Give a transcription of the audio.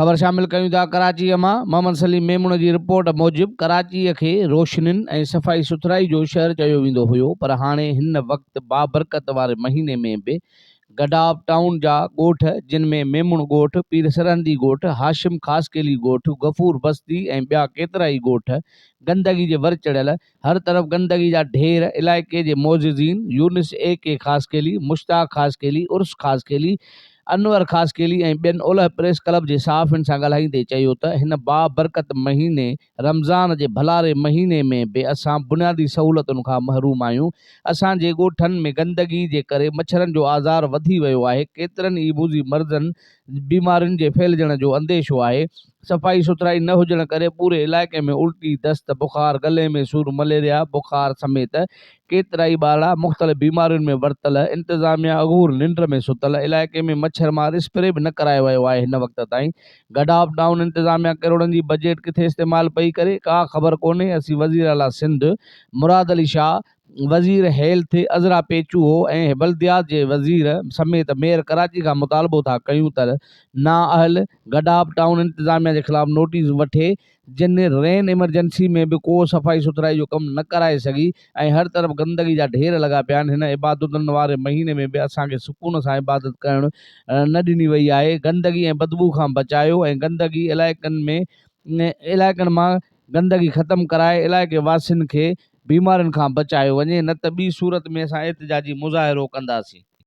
خبر شامل ڪيون ٿا ڪراچيء مان محمد سليم ميمڻ جي رپورٽ موجب ڪراچيء کي روشنين ۽ صفائي سٿرائي جو شهر چيو ويندو هيو پر هاڻي هن وقت بابرڪت واري مهيني ۾ به گڊاپ ٽائون جا ڳوٺ جن ۾ ميمڻ ڳوٺ، پير سرهندي ڳوٺ، هاشم خاصخيلي ڳوٺ، غفور بستي ۽ ٻيا ڪيترائي ڳوٺ گندگي جي ور چڙهيل، هر طرف گندگي جا ڍير، علائقي جي معززين يونس اي ڪي خاصخيلي، مشتاق خاصخيلي، عرس خاصخيلي، انور خاصخيلي ۽ ٻين اولهه پريس ڪلب جي صحافين سان ڳالهائيندي چيو ته هن بابرڪت مهيني رمضان جي ڀلاري مهيني ۾ به اسان بنيادي سهولتن کان محروم آهيون، اسان جي ڳوٺن ۾ گندگي جي ڪري مڇرن جو آزار وڌي ويو آهي، ڪيترن ئي موذي مرضن بيمارين جي ڦهلجڻ جو انديشو آهي، صفائي سٿرائي نه هجڻ ڪري پوري علائقي ۾ الٽي، دست، بخار، گلي ۾ سور، مليريا، بخار سميت ڪيترائي ٻارڙا مختلف بيمارين ۾ ورتل، انتظاميا اگهور ننڊ ۾ ستل، علائقي ۾ مڇر مار اسپري به نه ڪرايو ويو آهي هن وقت تائين گڊاپ ڊائون انتظاميا ڪروڙن جي بجيٽ ڪٿي استعمال پئي ڪري ڪا خبر ڪونهي اسين وزير اعليٰ سنڌ مراد علي شاهه، وزير هيلٿ عذرا پيچوهو ۽ بلديات جي وزير سميت ميئر ڪراچي کان مطالبو ٿا ڪيون ته نااهل گڊاپ ٽائون انتظاميا جي خلاف نوٽيس وٺي جن رين ايمرجنسي ۾ به ڪو صفائي سٿرائي جو ڪم نه ڪرائي سگهي ۽ هر طرف گندگي جا ڍير لڳا پيا آهن هن عبادتن واري مهيني ۾ به اسان کي سڪون سان عبادت ڪرڻ نه ڏني وئي آهي گندگي ۽ بدبو کان بچايو ۽ گندگي علائقن ۾ علائقن مان گندگي ختم ڪرائي علائقي واسين کي بيمارين کان بچايو وڃي نه ته ٻي صورت ۾ اسان احتجاجي مظاهرو ڪنداسين.